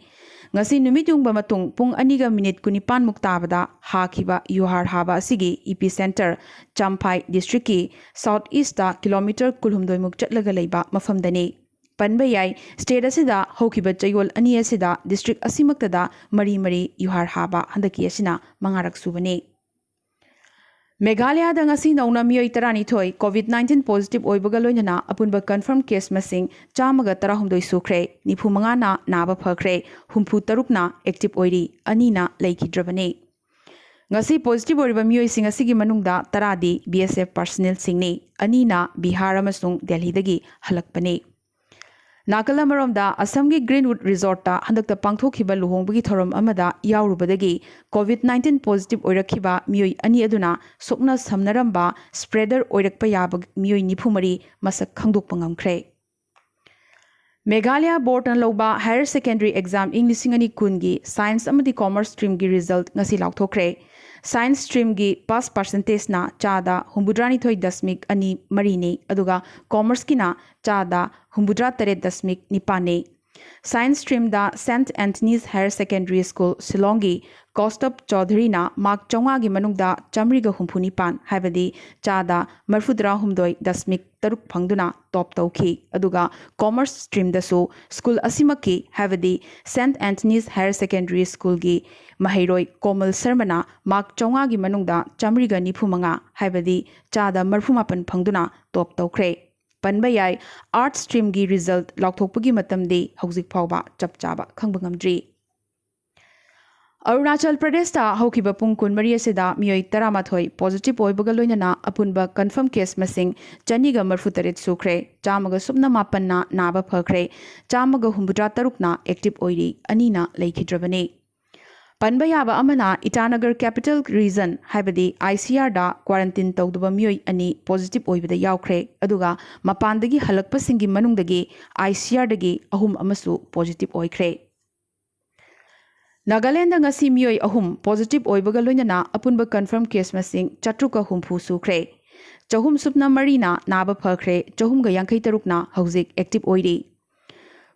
ꯉꯁꯤ ꯅꯨꯃꯤꯠ ꯌꯨꯡꯕ ꯃꯇꯨꯡ ꯄꯨꯡ ꯑꯅꯤꯒ ꯃꯤꯅꯤꯠ ꯀꯨꯟꯅꯤꯄꯥꯟꯃꯨꯛ ꯇꯥꯕꯗ ꯍꯥꯈꯤꯕ ꯌꯨꯍꯥꯔ ꯍꯥꯕ ꯑꯁꯤꯒꯤ ꯏꯄꯤ ꯁꯦꯟꯇꯔ ꯆꯥꯝꯐꯥꯏ ꯗꯤꯁꯇ꯭ꯔꯤꯛꯀꯤ ꯁꯥꯎꯊ ꯏꯁꯇ ꯀꯤꯂꯣꯃꯤꯇꯔ ꯀꯨꯟꯍꯨꯝꯗꯣꯏꯃꯨꯛ ꯆꯠꯂꯒ ꯂꯩꯕ ꯃꯐꯝꯗꯅꯤ꯫ ꯄꯟꯕ ꯌꯥꯏ, ꯁ꯭ꯇꯦꯠ ꯑꯁꯤꯗ ꯍꯧꯈꯤꯕ ꯆꯌꯣꯜ ꯑꯅꯤ ꯑꯁꯤꯗ ꯗꯤꯁꯇ꯭ꯔꯤꯛ ꯑꯁꯤꯃꯛꯇꯗ ꯃꯔꯤ ꯃꯔꯤ ꯌꯨꯍꯥꯔ ꯍꯥꯕ ꯍꯟꯗꯛꯀꯤ ꯑꯁꯤꯅ ꯃꯉꯥꯔꯛ ꯁꯨꯕꯅꯤ꯫ ꯃꯦꯘꯥꯂꯌꯥꯗ ꯉꯁꯤ ꯅꯧꯅ ꯃꯤꯑꯣꯏ ꯇꯔꯥꯅꯤꯊꯣꯏ ꯀꯣꯚꯤꯗ ꯅꯥꯏꯟꯇꯤꯟ ꯄꯣꯖꯤꯇꯤꯚ ꯑꯣꯏꯕꯒ ꯂꯣꯏꯅꯅ ꯑꯄꯨꯟꯕ ꯀꯟꯐꯔꯝ ꯀꯦꯁ ꯃꯁꯤꯡ ꯆꯥꯝꯃꯒ ꯇꯔꯥꯍꯨꯝꯗꯣꯏ ꯁꯨꯈ꯭ꯔꯦ, ꯅꯤꯐꯨ ꯃꯉꯥꯅ ꯅꯥꯕ ꯐꯈ꯭ꯔꯦ, ꯍꯨꯝꯐꯨ ꯇꯔꯨꯛꯅ ꯑꯦꯛꯇꯤꯚ ꯑꯣꯏꯔꯤ, ꯑꯅꯤꯅ ꯂꯩꯈꯤꯗ꯭ꯔꯕꯅꯤ꯫ ꯉꯁꯤ ꯄꯣꯖꯤꯇꯤꯚ ꯑꯣꯏꯔꯤꯕ ꯃꯤꯑꯣꯏꯁꯤꯡ ꯑꯁꯤꯒꯤ ꯃꯅꯨꯡꯗ ꯇꯔꯥꯗꯤ ꯕꯤ ꯑꯦꯁ ꯑꯦꯐ ꯄꯥꯔꯁꯅꯦꯜꯁꯤꯡꯅꯤ, ꯑꯅꯤꯅ ꯕꯤꯍꯥꯔ ꯑꯃꯁꯨꯡ ꯗꯦꯜꯍꯤꯗꯒꯤ ꯍꯜꯂꯛꯄꯅꯤ꯫ ꯅꯥꯀꯜ ꯑꯃꯔꯣꯝꯗ, ꯑꯁꯝꯒꯤ ꯒ꯭ꯔꯤꯟꯋꯨꯗ ꯔꯤꯖꯣꯔꯠꯇ ꯍꯟꯗꯛꯇ ꯄꯥꯡꯊꯣꯛꯈꯤꯕ ꯂꯨꯍꯣꯡꯕꯒꯤ ꯊꯧꯔꯝ ꯑꯃꯗ ꯌꯥꯎꯔꯨꯕꯗꯒꯤ ꯀꯣꯚꯤꯗ ꯅꯥꯏꯟꯇꯤꯟ ꯄꯣꯖꯤꯇꯤꯚ ꯑꯣꯏꯔꯛꯈꯤꯕ ꯃꯤꯑꯣꯏ ꯑꯅꯤ ꯑꯗꯨꯅ ꯁꯣꯛꯅ ꯁꯝꯅꯔꯝꯕ ꯁ꯭ꯄ꯭ꯔꯦꯗꯔ ꯑꯣꯏꯔꯛꯄ ꯌꯥꯕ ꯃꯤꯑꯣꯏ ꯅꯤꯐꯨ ꯃꯔꯤ ꯃꯁꯛ ꯈꯪꯗꯣꯛꯄ ꯉꯝꯈ꯭ꯔꯦ꯫ ꯃꯦꯘꯥꯂꯌꯥ ꯕꯣꯔꯗꯅ ꯂꯧꯕ ꯍꯥꯌꯔ ꯁꯦꯀꯦꯟꯗꯔꯤ ꯑꯦꯛꯖꯥꯝ ꯏꯪ ꯂꯤꯁꯤꯡ ꯑꯅꯤ ꯀꯨꯟꯒꯤ ꯁꯥꯏꯟꯁ ꯑꯃꯗꯤ ꯀꯣꯃꯔꯁ ꯁ꯭ꯇ꯭ꯔꯤꯝꯒꯤ ꯔꯤꯖꯜꯠ ꯉꯁꯤ ꯂꯥꯎꯊꯣꯛꯈ꯭ꯔꯦ꯫ ꯁꯥꯏꯟꯁ ꯁ꯭ꯇ꯭ꯔꯤꯝꯒꯤ ꯄꯥꯁ ꯄꯥꯔꯁꯦꯟꯇꯦꯖꯅ ꯆꯥꯗ ꯍꯨꯝꯐꯨꯇꯔꯥꯅꯤꯊꯣꯏ ꯗꯁꯃꯤꯛ ꯑꯅꯤ ꯃꯔꯤꯅꯤ, ꯑꯗꯨꯒ ꯀꯣꯃꯔꯁꯀꯤꯅ ꯆꯥꯗ ꯍꯨꯝꯐꯨꯇꯔꯥ ꯇꯔꯦꯠ ꯗꯁꯃꯤꯛ ꯅꯤꯄꯥꯟꯅꯤ꯫ ꯁꯥꯏꯟꯁ ꯁ꯭ꯇ꯭ꯔꯤꯝꯗ Saint Anthony's Higher Secondary School ꯁꯤꯂꯣꯡꯒꯤ ꯀꯧꯁꯇꯕ ꯆꯧꯙꯔꯤꯅ ꯃꯥꯔꯛ ꯆꯥꯝꯃꯉꯥꯒꯤ ꯃꯅꯨꯡꯗ ꯆꯥꯝꯃꯔꯤꯒ ꯍꯨꯝꯐꯨ ꯅꯤꯄꯥꯟ, ꯍꯥꯏꯕꯗꯤ ꯆꯥꯗ ꯃꯔꯤꯐꯨꯇꯔꯥ ꯍꯨꯝꯗꯣꯏ ꯗꯁꯃꯤꯛ ꯇꯔꯨꯛ ꯐꯪꯗꯨꯅ ꯇꯣꯞ ꯇꯧꯈꯤ꯫ ꯑꯗꯨꯒ ꯀꯣꯃꯔꯁ ꯁ꯭ꯇ꯭ꯔꯤꯝꯗꯁꯨ ꯁ꯭ꯀꯨꯜ ꯑꯁꯤꯃꯛꯀꯤ, ꯍꯥꯏꯕꯗꯤ ꯁꯦꯟꯠ ꯑꯦꯟꯊꯅꯤꯁ ꯍꯥꯌꯔ ꯁꯦꯀꯦꯟꯗꯔꯤ ꯁ꯭ꯀꯨꯜꯒꯤ ꯃꯍꯩꯔꯣꯏ ꯀꯣꯃꯜ ꯁꯔꯃꯅ ꯃꯥꯔꯛ ꯆꯥꯝꯃꯉꯥꯒꯤ ꯃꯅꯨꯡꯗ ꯆꯥꯝꯃꯔꯤꯒ ꯅꯤꯐꯨ ꯃꯉꯥ, ꯍꯥꯏꯕꯗꯤ ꯆꯥꯗ ꯃꯔꯤꯐꯨ ꯃꯥꯄꯟ ꯐꯪꯗꯨꯅ ꯇꯣꯞ ꯇꯧꯈ꯭ꯔꯦ꯫ ꯄꯟꯕ ꯌꯥꯏ, ꯑꯥꯔꯠꯁ ꯁ꯭ꯇ꯭ꯔꯤꯝꯒꯤ ꯔꯤꯖꯜꯠ ꯂꯥꯎꯊꯣꯛꯄꯒꯤ ꯃꯇꯝꯗꯤ ꯍꯧꯖꯤꯛ ꯐꯥꯎꯕ ꯆꯞ ꯆꯥꯕ ꯈꯪꯕ ꯉꯝꯗ꯭ꯔꯤ꯫ ꯑꯔꯨꯅꯥꯆꯜ ꯄ꯭ꯔꯗꯦꯁꯇ ꯍꯧꯈꯤꯕ ꯄꯨꯡ ꯀꯨꯟꯃꯔꯤ ꯑꯁꯤꯗ ꯃꯤꯑꯣꯏ ꯇꯔꯥꯃꯥꯊꯣꯏ ꯄꯣꯖꯤꯇꯤꯚ ꯑꯣꯏꯕꯒ ꯂꯣꯏꯅꯅ ꯑꯄꯨꯟꯕ ꯀꯟꯐꯔꯝ ꯀꯦꯁ ꯃꯁꯤꯡ ꯆꯅꯤꯒ ꯃꯔꯤꯐꯨꯇꯔꯦꯠ ꯁꯨꯈ꯭ꯔꯦ꯫ ꯆꯥꯝꯃꯒ ꯁꯨꯞꯅ ꯃꯥꯄꯟꯅ ꯅꯥꯕ ꯐꯈ꯭ꯔꯦ꯫ ꯆꯥꯝꯃꯒ ꯍꯨꯝꯐꯨꯇꯔꯥ ꯇꯔꯨꯛꯅ ꯑꯦꯛꯇꯤꯚ ꯑꯣꯏꯔꯤ, ꯑꯅꯤꯅ ꯂꯩꯈꯤꯗ꯭ꯔꯕꯅꯤ꯫ ꯄꯟꯕ ꯌꯥꯕ ꯑꯃꯅ, ꯏꯇꯥꯅꯒꯔ ꯀꯦꯄꯤꯇꯦꯜ ꯔꯤꯖꯟ, ꯍꯥꯏꯕꯗꯤ ꯑꯥꯏ ꯁꯤ ꯑꯥꯔꯗ ꯀ꯭ꯋꯥꯔꯟꯇꯤꯟ ꯇꯧꯗꯕ ꯃꯤꯑꯣꯏ ꯑꯅꯤ ꯄꯣꯖꯤꯇꯤꯚ ꯑꯣꯏꯕꯗ ꯌꯥꯎꯈ꯭ꯔꯦ, ꯑꯗꯨꯒ ꯃꯄꯥꯟꯗꯒꯤ ꯍꯜꯂꯛꯄꯁꯤꯡꯒꯤ ꯃꯅꯨꯡꯗꯒꯤ ꯑꯥꯏ ꯁꯤ ꯑꯥꯔꯗꯒꯤ ꯑꯍꯨꯝ ꯑꯃꯁꯨ ꯄꯣꯖꯤꯇꯤꯚ ꯑꯣꯏꯈ꯭ꯔꯦ꯫ ꯅꯥꯒꯥꯂꯦꯟꯗ ꯉꯁꯤ ꯃꯤꯑꯣꯏ ꯑꯍꯨꯝ ꯄꯣꯖꯤꯇꯤꯚ ꯑꯣꯏꯕꯒ ꯂꯣꯏꯅꯅ ꯑꯄꯨꯟꯕ ꯀꯟꯐꯔꯝ ꯀꯦꯁ ꯃꯁꯤꯡ ꯆꯥꯇ꯭ꯔꯨꯛꯀ ꯍꯨꯝꯐꯨ ꯁꯨꯈ꯭ꯔꯦ꯫ ꯆꯍꯨꯝ ꯁꯨꯞꯅ ꯃꯔꯤꯅ ꯅꯥꯕ ꯐꯈ꯭ꯔꯦ, ꯆꯍꯨꯝꯒ ꯌꯥꯡꯈꯩ ꯇꯔꯨꯛꯅ ꯍꯧꯖꯤꯛ ꯑꯦꯛꯇꯤꯚ ꯑꯣꯏꯔꯤ꯫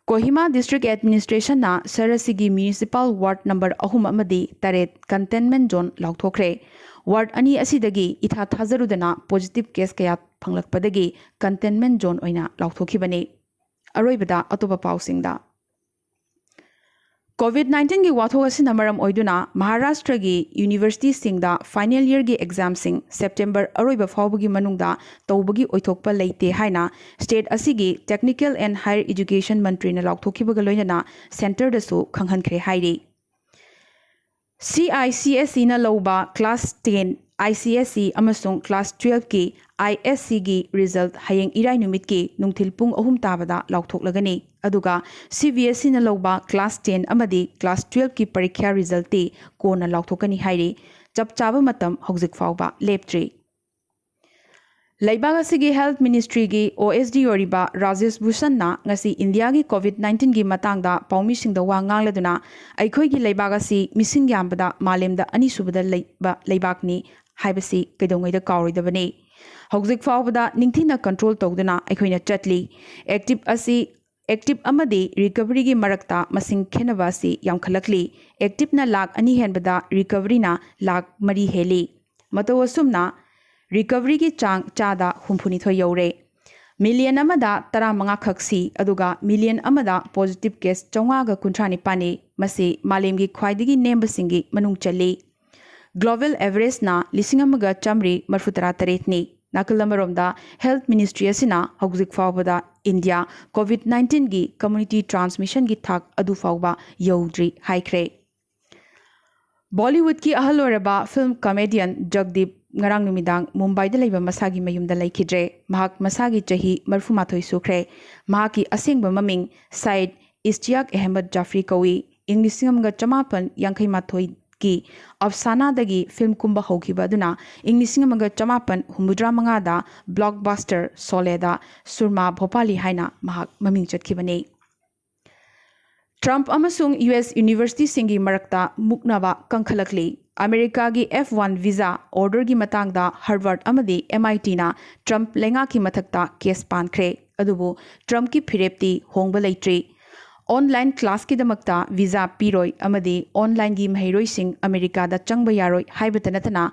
ꯀꯣꯍꯤꯃꯥ ꯗꯤꯁꯇ꯭ꯔꯤꯛ ꯑꯦꯗꯃꯤꯅꯤꯁꯇ꯭ꯔꯦꯁꯟꯅ ꯁꯍꯔ ꯑꯁꯤꯒꯤ ꯃ꯭ꯌꯨꯅꯤꯁꯤꯄꯥꯜ ꯋꯥꯔꯗ ꯅꯝꯕꯔ ꯑꯍꯨꯝ ꯑꯃꯗꯤ ꯇꯔꯦꯠ ꯀꯟꯇꯦꯟꯃꯦꯟ ꯖꯣꯟ ꯂꯥꯎꯊꯣꯛꯈ꯭ꯔꯦ꯫ ꯋꯥꯔꯗ ꯑꯅꯤ ꯑꯁꯤꯗꯒꯤ ꯏꯊꯥ ꯊꯥꯖꯔꯨꯗꯅ ꯄꯣꯖꯤꯇꯤꯚ ꯀꯦꯁ ꯀꯌꯥ ꯐꯪꯂꯛꯄꯗꯒꯤ ꯀꯟꯇꯦꯟꯃꯦꯟ ꯖꯣꯟ ꯑꯣꯏꯅ ꯂꯥꯎꯊꯣꯛꯈꯤꯕꯅꯤ꯫ ꯑꯔꯣꯏꯕꯗ ꯑꯇꯣꯞꯄ ꯄꯥꯎꯁꯤꯡꯗ꯫ ꯀꯣꯚꯤꯗ ꯅꯥꯏꯟꯇꯤꯟꯒꯤ ꯋꯥꯊꯣꯛ ꯑꯁꯤꯅ ꯃꯔꯝ ꯑꯣꯏꯗꯨꯅ ꯃꯍꯥꯔꯥꯁꯇ꯭ꯔꯒꯤ ꯌꯨꯅꯤꯚꯔꯁꯤꯇꯤꯁꯤꯡꯗ ꯐꯥꯏꯅꯦꯜ ꯌꯔꯒꯤ ꯑꯦꯛꯖꯥꯝꯁꯤꯡ ꯁꯦꯞꯇꯦꯝꯕꯔ ꯑꯔꯣꯏꯕ ꯐꯥꯎꯕꯒꯤ ꯃꯅꯨꯡꯗ ꯇꯧꯕꯒꯤ ꯑꯣꯏꯊꯣꯛꯄ ꯂꯩꯇꯦ ꯍꯥꯏꯅ ꯁ꯭ꯇꯦꯠ ꯑꯁꯤꯒꯤ ꯇꯦꯛꯅꯤꯀꯦꯜ ꯑꯦꯟ ꯍꯥꯌꯔ ꯏꯖꯨꯀꯦꯁꯟ ꯃꯟꯇ꯭ꯔꯤꯅ ꯂꯥꯎꯊꯣꯛꯈꯤꯕꯒ ꯂꯣꯏꯅꯅ ꯁꯦꯟꯇꯔꯗꯁꯨ ꯈꯪꯍꯟꯈ꯭ꯔꯦ ꯍꯥꯏꯔꯤ꯫ ꯁꯤ ꯑꯥꯏ ꯁꯤ ꯑꯦꯁ ꯏꯅ ꯂꯧꯕ class ten, I C S E ꯑꯃꯁꯨꯡ ꯀ꯭ꯂꯥꯁ ꯇꯨꯌꯦꯜꯐꯀꯤ ꯑꯥꯏ ꯑꯦꯁ ꯁꯤꯒꯤ ꯔꯤꯖꯜꯠ ꯍꯌꯦꯡ ꯏꯔꯥꯏ ꯅꯨꯃꯤꯠꯀꯤ ꯅꯨꯡꯊꯤꯜ ꯄꯨꯡ ꯑꯍꯨꯝ ꯇꯥꯕꯗ ꯂꯥꯎꯊꯣꯛꯂꯒꯅꯤ꯫ ꯑꯗꯨꯒ ꯁꯤ ꯕꯤ ꯑꯦꯁ ꯏꯅ ꯂꯧꯕ ꯀ꯭ꯂꯥꯁ ꯇꯦꯟ ꯑꯃꯗꯤ ꯀ꯭ꯂꯥꯁ ꯇꯨꯌꯦꯜꯐꯀꯤ ꯄꯔꯤꯈ꯭ꯌꯥ ꯔꯤꯖꯜꯠꯇꯤ ꯀꯣꯟꯅ ꯂꯥꯎꯊꯣꯛꯀꯅꯤ ꯍꯥꯏꯔꯤ꯫ ꯆꯞ ꯆꯥꯕ ꯃꯇꯝ ꯍꯧꯖꯤꯛ ꯐꯥꯎꯕ ꯂꯦꯞꯇ꯭ꯔꯤ꯫ ꯂꯩꯕꯥꯛ ꯑꯁꯤꯒꯤ ꯍꯦꯜꯊ ꯃꯤꯅꯤꯁꯇ꯭ꯔꯤꯒꯤ ꯑꯣ ꯑꯦꯁ ꯗꯤ ꯑꯣꯏꯔꯤꯕ ꯔꯥꯖꯦꯁ ꯚꯨꯁꯟꯅ ꯉꯁꯤ ꯏꯟꯗꯤꯌꯥꯒꯤ ꯀꯣꯚꯤꯗ ꯅꯥꯏꯟꯇꯤꯟꯒꯤ ꯃꯇꯥꯡꯗ ꯄꯥꯎꯃꯤꯁꯤꯡꯗ ꯋꯥ ꯉꯥꯡꯂꯗꯨꯅ, ꯑꯩꯈꯣꯏꯒꯤ ꯂꯩꯕꯥꯛ ꯑꯁꯤ ꯃꯤꯁꯤꯡ ꯌꯥꯝꯕꯗ ꯃꯥꯂꯦꯝꯗ ꯑꯅꯤꯁꯨꯕꯗ ꯂꯩꯕ ꯂꯩꯕꯥꯛꯅꯤ ꯍꯥꯏꯕꯁꯤ ꯀꯩꯗꯧꯉꯩꯗ ꯀꯥꯎꯔꯣꯏꯗꯕꯅꯤ꯫ ꯍꯧꯖꯤꯛ ꯐꯥꯎꯕꯗ ꯅꯤꯡꯊꯤꯅ ꯀꯟꯇ꯭ꯔꯣꯜ ꯇꯧꯗꯨꯅ ꯑꯩꯈꯣꯏꯅ ꯆꯠꯂꯤ꯫ ꯑꯦꯛꯇꯤꯚ ꯑꯁꯤ, ꯑꯦꯛꯇꯤꯚ ꯑꯃꯗꯤ ꯔꯤꯀꯚꯔꯤꯒꯤ ꯃꯔꯛꯇ ꯃꯁꯤꯡ ꯈꯦꯠꯅꯕ ꯑꯁꯤ ꯌꯥꯝꯈꯠꯂꯛꯂꯤ꯫ ꯑꯦꯛꯇꯤꯚꯅ ꯂꯥꯈ ꯑꯅꯤ ꯍꯦꯟꯕꯗ ꯔꯤꯀꯚꯔꯤꯅ ꯂꯥꯈ ꯃꯔꯤ ꯍꯦꯜꯂꯤ꯫ ꯃꯇꯧ ꯑꯁꯨꯝꯅ ꯔꯤꯀꯚꯔꯤꯒꯤ ꯆꯥꯡ ꯆꯥꯗ ꯍꯨꯝꯐꯨꯅꯤꯊꯣꯏ ꯌꯧꯔꯦ꯫ ꯃꯤꯂꯤꯌꯟ ꯑꯃꯗ ꯇꯔꯥꯃꯉꯥ ꯈꯛ ꯁꯤ, ꯑꯗꯨꯒ ꯃꯤꯂꯤꯌꯟ ꯑꯃꯗ ꯄꯣꯖꯤꯇꯤꯚ ꯀꯦꯁ ꯆꯥꯝꯃꯉꯥꯒ ꯀꯨꯟꯊ꯭ꯔꯥ ꯅꯤꯄꯥꯟꯅꯤ꯫ ꯃꯁꯤ ꯃꯥꯂꯦꯝꯒꯤ ꯈ꯭ꯋꯥꯏꯗꯒꯤ ꯅꯦꯝꯕꯁꯤꯡꯒꯤ ꯃꯅꯨꯡ ꯆꯜꯂꯤ꯫ ꯒ꯭ꯂꯣꯕꯦꯜ ꯑꯦꯚꯔꯦꯖꯅ ꯂꯤꯁꯤꯡ ꯑꯃꯒ ꯆꯥꯃꯔꯤ ꯃꯔꯤꯐꯨ ꯇꯔꯥ ꯇꯔꯦꯠꯅꯤ꯫ ꯅꯥꯀꯜ ꯑꯃꯔꯣꯝꯗ, ꯍꯦꯜꯊ ꯃꯤꯅꯤꯁꯇ꯭ꯔꯤ ꯑꯁꯤꯅ ꯍꯧꯖꯤꯛ ꯐꯥꯎꯕꯗ ꯏꯟꯗꯤꯌꯥ ꯀꯣꯚꯤꯗ ꯅꯥꯏꯟꯇꯤꯟꯒꯤ ꯀꯝꯃ꯭ꯌꯨꯅꯤꯇꯤ ꯇ꯭ꯔꯥꯟꯁꯃꯤꯁꯟꯒꯤ ꯊꯥꯛ ꯑꯗꯨ ꯐꯥꯎꯕ ꯌꯧꯗ꯭ꯔꯤ ꯍꯥꯏꯈ꯭ꯔꯦ꯫ ꯕꯣꯂꯤꯋꯨꯗꯀꯤ ꯑꯍꯜ ꯑꯣꯏꯔꯕ ꯐꯤꯜꯝ ꯀꯃꯦꯗꯤꯌꯟ ꯖꯒꯗꯤꯞ ꯉꯔꯥꯡ ꯅꯨꯃꯤꯗꯥꯡ ꯃꯨꯝꯕꯥꯏꯗ ꯂꯩꯕ ꯃꯁꯥꯒꯤ ꯃꯌꯨꯝꯗ ꯂꯩꯈꯤꯗ꯭ꯔꯦ꯫ ꯃꯍꯥꯛ ꯃꯁꯥꯒꯤ ꯆꯍꯤ ꯃꯔꯤꯐꯨꯃꯥꯊꯣꯏ ꯁꯨꯈ꯭ꯔꯦ꯫ ꯃꯍꯥꯛꯀꯤ ꯑꯁꯦꯡꯕ ꯃꯃꯤꯡ ꯁꯥꯏꯗ ꯏꯁꯇꯤꯌꯥꯛ ꯑꯍꯃꯗ ꯖꯥꯐ꯭ꯔꯤ ꯀꯧꯏ꯫ ꯏꯪ ꯂꯤꯁꯤꯡ ꯑꯃꯒ ꯆꯃꯥꯄꯟ ꯌꯥꯡꯈꯩ ꯃꯥꯊꯣꯏꯒꯤ ꯑꯞꯁꯥꯅꯥꯗꯒꯤ ꯐꯤꯜꯝ ꯀꯨꯝꯕ ꯍꯧꯈꯤꯕ ꯑꯗꯨꯅ ꯏꯪ ꯂꯤꯁꯤꯡ ꯑꯃꯒ ꯆꯃꯥꯄꯟ ꯍꯨꯝꯐꯨꯇꯔꯥ ꯃꯉꯥꯗ ꯕ꯭ꯂꯣꯛꯕꯥꯁꯇꯔ ꯁꯣꯂꯦꯗ ꯁꯨꯔꯃꯥ ꯚꯣꯄꯥꯂꯤ ꯍꯥꯏꯅ ꯃꯍꯥꯛ ꯃꯃꯤꯡ ꯆꯠꯈꯤꯕꯅꯤ꯫ ꯇ꯭ꯔꯝꯞ ꯑꯃꯁꯨꯡ ꯌꯨ ꯑꯦꯁ ꯌꯨꯅꯤꯚꯔꯁꯤꯇꯤꯁꯤꯡꯒꯤ ꯃꯔꯛꯇ ꯃꯨꯛꯅꯕ ꯀꯟꯈꯠꯂꯛꯂꯤ꯫ ꯑꯃꯦꯔꯤꯀꯥꯒꯤ ꯑꯦꯐ ꯋꯥꯟ ꯚꯤꯖꯥ ꯑꯣꯔꯗꯔꯒꯤ ꯃꯇꯥꯡꯗ ꯍꯥꯔꯚꯥꯔꯗ ꯑꯃꯗꯤ ꯑꯦꯝ ꯑꯥꯏ ꯇꯤꯅ ꯇ꯭ꯔꯝꯞ ꯂꯩꯉꯥꯛꯀꯤ ꯃꯊꯛꯇ ꯀꯦꯁ ꯄꯥꯟꯈ꯭ꯔꯦ꯫ ꯑꯗꯨꯕꯨ ꯇ꯭ꯔꯝꯞꯀꯤ ꯐꯤꯔꯦꯞꯇꯤ ꯍꯣꯡꯕ ꯂꯩꯇ꯭ꯔꯤ꯫ ꯑꯣꯟꯂꯥꯏꯟ ꯀ꯭ꯂꯥꯁꯀꯤꯗꯃꯛꯇ ꯚꯤꯖꯥ ꯄꯤꯔꯣꯏ ꯑꯃꯗꯤ ꯑꯣꯟꯂꯥꯏꯟꯒꯤ ꯃꯍꯩꯔꯣꯏꯁꯤꯡ ꯑꯃꯦꯔꯤꯀꯥꯗ ꯆꯪꯕ ꯌꯥꯔꯣꯏ ꯍꯥꯏꯕꯇ ꯅꯠꯇꯅ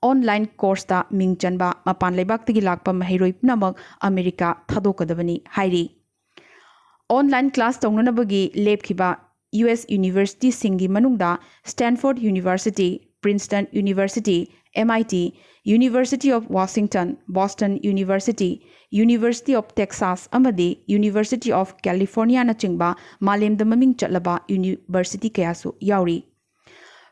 ꯑꯣꯟꯂꯥꯏꯟ ꯀꯣꯔꯁꯇ ꯃꯤꯡ ꯆꯟꯕ ꯃꯄꯥꯟ ꯂꯩꯕꯥꯛꯇꯒꯤ ꯂꯥꯛꯄ ꯃꯍꯩꯔꯣꯏ ꯄꯨꯝꯅꯃꯛ ꯑꯃꯦꯔꯤꯀꯥ ꯊꯥꯗꯣꯛꯀꯗꯕꯅꯤ ꯍꯥꯏꯔꯤ꯫ ꯑꯣꯟꯂꯥꯏꯟ ꯀ꯭ꯂꯥꯁ ꯇꯧꯅꯅꯕꯒꯤ ꯂꯦꯞꯈꯤꯕ ꯌꯨ ꯑꯦꯁ ꯌꯨꯅꯤꯚꯔꯁꯤꯇꯤꯁꯤꯡꯒꯤ ꯃꯅꯨꯡꯗ Stanford University, Princeton University, M I T, University of Washington, Boston University, University of Texas ꯑꯃꯗꯤ University of Californiaꯅꯆꯤꯡꯕ ꯃꯥꯂꯦꯝꯗ ꯃꯃꯤꯡ ꯆꯠꯂꯕ ꯌꯨꯅꯤꯚꯔꯁꯤꯇꯤ ꯀꯌꯥꯁꯨ ꯌꯥꯎꯔꯤ꯫